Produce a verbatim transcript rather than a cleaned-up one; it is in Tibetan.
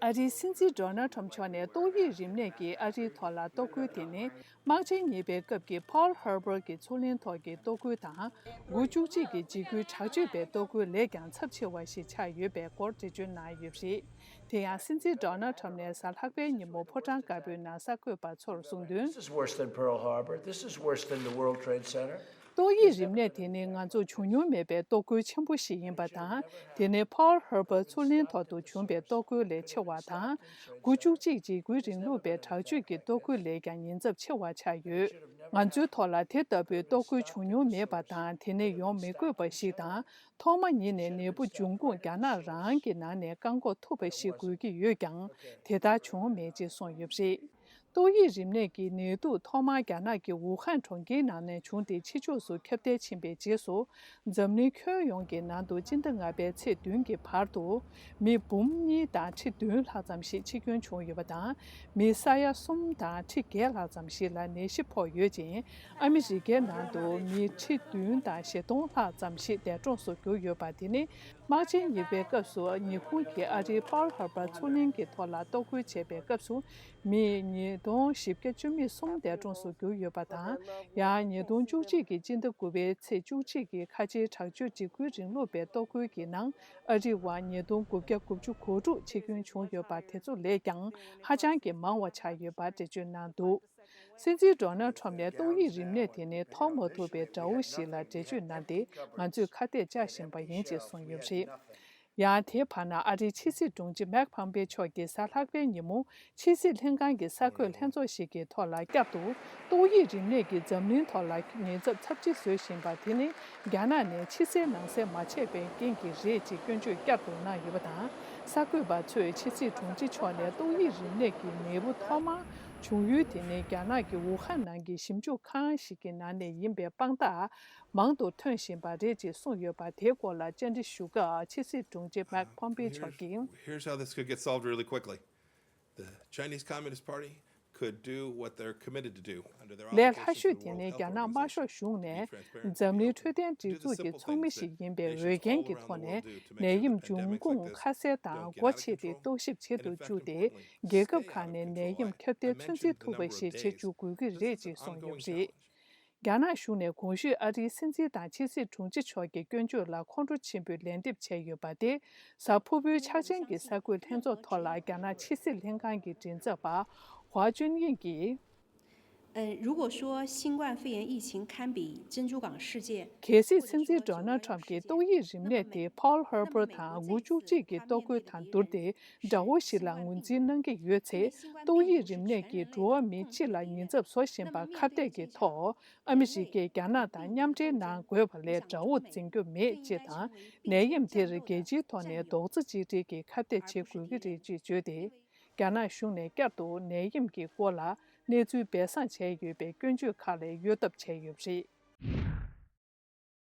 ཨ་རིའི་སྲིད་འཛིན་ཌོ་ནལ་ཁྲམ་མཆོག་ནས་ཏོག་དབྱིབས་རིམས་ནད་ཀྱིས་ཨ་རིའི་ཐོག་ལ་གཏོར་རྒོལ་དེ་ནི། དམག་ཆེན་གཉིས་པའི་སྐབས་ཀྱི་Pearl Harbor་གྱི་མཚོ་གླིང་ཐོག་གི་གཏོར་རྒོལ་དང་། དགུ་བཅུ་གཅིག་གི་འཇིགས་སྐུལ་དྲག་སྤྱོད་པའི་གཏོར་རྒོལ་ལས་ཀྱང་ཚབས་ཆེ་བ་ཞིག་ཆགས་ཡོད་པའི་སྐོར་འགྲེལ་བརྗོད་གནང་ཡོད་པ་རེད། དེ་ཡང་སྲིད་འཛིན་ཌོ་ནལ་ཁྲམ་ནས་གཟའ་ལྷག་པའི་ཉིན་མོ་ཕོ་བྲང་དཀར་པོའི་ནང་གསར་འགོད་པ་ཚོར་གསུངས་དོན། This is worse than Pearl Harbor. This is worse than the World Trade Center. ཏོག་དབྱིབས་རིམས་ནད་དེ་ནི་ང་ཚོ་བྱུང་མྱོང་མེད་པའི་གཏོར་རྒོལ་ཆེན་པོ་ཞིག་ཡིན་པ་དང་། དེ་ནི་Pearl Harbor་མཚོ་གླིང་ཐོག་ཏུ་བྱུང་བའི་གཏོར་རྒོལ་ལས་ཆེ་བ་དང་། དགུ་བཅུ་གཅིག་འཇིགས་སྐུལ་རིང་ལུགས་པའི་དྲག་སྤྱོད་ཀྱི་གཏོར་རྒོལ་ལས་ཀྱང་ཉེན་ཚབས་ཆེ་བ་ཆགས་ཡོད། ང་ཚོའི་ཐོག་ལ་དེ་ལྟ་བུའི་གཏོར་རྒོལ་བྱུང་མྱོང་མེད་པ་དང་། དེ་ནི་ཡོང་མི་དགོས་པ་ཞིག་དང་། ཐོག་མ་ཉིད་ནས་ནད་འབུ་འབྱུང་ཁུངས་རྒྱ་ནག་རང་གི་ནང་ནས་བཀག་འགོག་ཐུབ་པ་ཞིག་དགོས་ཀྱི་ཡོད་ཀྱང་། དེ་ལྟར་བྱུང་མེད་ཅེས་གསུངས་ཡོད་པ་རེད། ཏོག་དབྱིབས་རིམས་ནད་ཀྱི་ནད་དུག་ཐོག་མར་རྒྱ་ནག་གི་ཝུ་ཧན་གྲོང་ཁྱེར་ནང་ནས་བྱུང་སྟེ་ཕྱི་ཕྱོགས་སུ་ཁྱབ་གདལ་ཕྱིན་པའི་རྗེས་སུ། འཛམ་གླིང་ཁྱོན་ཡོངས་ཀྱི་ནང་དུ་སྤྱི་ཟླ་ལྔ་པའི་ཚེས་བདུན་གྱི་བར་དུ། མི་འབུམ་གཉིས་དང་ཁྲི་བདུན་ལྷག་ཙམ་ཞིག་འཆི་སྐྱོན་བྱུང་ཡོད་པ་དང་། མི་ས་ཡ་གསུམ་དང་ཁྲི་བརྒྱད་ལྷག་ཙམ་ཞིག་ལ་ནད་གཞི་ཕོག་ཡོད་ཅིང་། ཨ་མི་རི་ཀའི་ནང་དུ་མི་ཁྲི་བདུན་དང་ཞེ་སྟོང་ལྷག་ཙམ་ཞིག་འདས་གྲོངས་སུ་གྱུར་ཡོད་པ། དེ་ནི་དམག་ཆེན་གཉིས་པའི་སྐབས་སུ་ཉི་ཧོང་གིས་ཨ་རིའི་Pearl Harbor་མཚོ་གླིང་གི་ཐོག་ལ་གཏོར་རྒོལ་བྱས་པའི་སྐབས་སུ། མི་ཉིས་སྟོང་བཞི་བརྒྱ་བཅུ་མེད་གསུམ་འདས་གྲོངས་སུ་གྱུར་ཡོད་པ་དང་། ཡང་ཉིས་སྟོང་བཅུ་གཅིག་གི་སྤྱི་ཟླ་དགུ་པའི་ཚེས་བཅུ་གཅིག་གི་ཁ་ཆེའི་དྲག་སྤྱོད་འཇིགས་སྐུལ་རིང་ལུགས་པའི་གཏོར་རྒོལ་གྱི་ནང་ཨ་རི་བ་ཉིས་སྟོང་དགུ་བརྒྱ་དགུ་བཅུ་གོ་དྲུག་འཆི་སྐྱོན་བྱུང་ཡོད་པ་དེ་ཚོ་ལས་ཀྱང་ཧ་ཅང་གི་མང་བ་ཆགས་ཡོད་པ་འགྲེལ་བརྗོད་གནང་འདུག། སྲིད་འཛིན་ཌོ་ནལ་ཁྲམ་ནས་ཏོག་དབྱིབས་རིམས་ནད་དེ་ནི་ཐོག་མ་ཐུག་པའི་དགྲ་བོ་ཞིག་ལ་འགྲེལ་བརྗོད་གནང་སྟེ། ང་ཚོས་ཁ་གཏད་བཅག་བཞིན་པ་ཡིན་ཅེས་གསུངས་ཡོད་པ་རེད། ཡང་དེའི་བར་ན་ཨ་རིའི་ཕྱི་སྲིད་དྲུང་ཆེ་མེག་ཕམ་པེ་མཆོག་གིས་གཟའ་ལྷག་པའི་ཉིན་མོ་ཕྱི་སྲིད་ལྷན་ཁང་གི་གསར་འགོད་ལྷན་ཚོགས་ཤིག་གི་ཐོག་ལ་བསྐྱར་དུ་ཏོག་དབྱིབས་རིམས་ནད་ཀྱིས་འཛམ་གླིང་ཐོག་ལ་ཉེན་ཚབས་ཚབས་ཆེ་བཟོ་བཞིན་པ་དེ་ནི་རྒྱ་ནག་ནས་ཕྱི་གསལ་ནང་གསལ་མ་བྱས་པའི་རྐྱེན་གྱིས་རེད་ཅེས་སྐྱོན་བརྗོད་བསྐྱར་དུ་གནང་ཡོད་པ་དང་། གསར་འགོད་པ་ཚོས་ཕྱི་སྲིད་དྲུང་ཆེ་མཆོག་ནས་ཏོག་དབྱིབས་རིམས་ནད་ཀྱི་ནད་འབུ་ཐོག་མར་བྱུང་ཡུལ་དེ་ནི་རྒྱ་ནག་གི་ཝུ་ཧན་ནང་གི་ཞིབ་འཇུག་ཁང་ཞིག་གི་ནང་ནས་ཡིན་པའི་དཔང་རྟགས་མང་དུ་ཐོན་བཞིན་པ་རེད་ཅེས་གསུངས་ཡོད་པ། དེའི་སྐོར་ལ་བཅར་འདྲི་ཞུ་སྐབས་ཕྱི་སྲིད་དྲུང་ཆེ་མེག་ཕོམ་པེ་མཆོག་གིས། Here's how this could get solved really quickly. The Chinese Communist Party could do what they're committed to do under their obligations to the World Health Organization. ལས་སླ་ཤོས་དེ་ནི་རྒྱ་ནག་དམར་ཤོག་གཞུང་ནས་འཛམ་གླིང་འཕྲོད་བསྟེན་སྒྲིག་འཛུགས་ཀྱི་ཚོགས་མི་ཞིག་ཡིན་པའི་འོས་འགན་གྱི་ཐོག་ནས་ནད་ཡམས་འབྱུང་ཁུངས་ཁ་གསལ་དང་སྒོ་ཕྱེ་སྟེ་རྟོག་ཞིབ་བྱེད་དུ་བཅུག་སྟེ། རྒྱལ་ཁབ་ཁག་ནས་ནད་ཡམས་ཁྱབ་གདལ་ཚོད་འཛིན་ཐུབ་པ་ཞིག་བྱེད་བཅུག་དགོས་ཀྱི་རེད་ཅེས་གསུངས་ཡོད་པ་རེད། རྒྱ་ནག་གཞུང་ནས་གོང་ཞུས་ཨ་རིའི་སྲིད་འཛིན་དང་ཕྱི་སྲིད་དྲུང་ཆེ་མཆོག་གི་སྐྱོན་བརྗོད་ལ་ཁོང་ཁྲོ་ཆེན་པོས་ལན་འདེབས་བྱས་ཡོད་པ་དེ། གཟའ་ཕུར་བུའི་འཆར་ཅན་གྱི་གསར་འགོད་ལྷན་ཚོགས་ཐོག་ལ་རྒྱ་ནག་ཕྱི་སྲིད་ལྷན་ཁང་གི་མགྲིན་ཚབ་པ་ཧྭ་ཅུན་དབྱིང་གིས། 呃，如果说新冠肺炎疫情堪比珍珠港事件， གལ་སྲིད་སྲིད་འཛིན་ཌོ་ནལ་ཁྲམ་གྱིས་ཏོག་དབྱིབས་རིམས་ནད་དེ་Pearl Harbor་དང་དགུ་བཅུ་གཅིག་གི་གཏོར་རྒོལ་དང་བསྡུར་ཏེ། དགྲ་བོ་ཞིག་ལ་ངོས་འཛིན་གནང་གི་ཡོད་ཚེ། ཏོག་དབྱིབས་རིམས་ནད་ཀྱིས་འགྲོ་བ་མི་སྤྱི་ལ་ཉེན་ཚབས་བཟོ་བཞིན་པ་ཁ་གཏད་ཀྱི་ཐོག་ཨ་མི་རི་ཀས་རྒྱ་ནག་དང་མཉམ་འབྲེལ་གནང་དགོས་པ་ལས་དགྲ་བོ་འཛིན་རྒྱུ་མེད་ཅེས་དང་། ནད་ཡམས་དེར་རྒྱལ་སྤྱིའི་ཐོག་ནས་རྡོག་རྩ་གཅིག་སྒྲིལ་གྱིས་ཁ་གཏད་བྱེད་དགོས་ཀྱི་རེད་ཅེས་བརྗོད་དེ། རྒྱ་ནག་གཞུང་ནས་བསྐྱར་དུ་ནད་ཡམས་ཀྱི་སྐོར་ལ་གནས་ཚུལ་སྦས་གསང་བྱས་ཡོད་པའི་སྐྱོན་བརྗོད་ཁག་ལ་གཡོལ་ཐབས་བྱས་ཡོད་པ་རེད།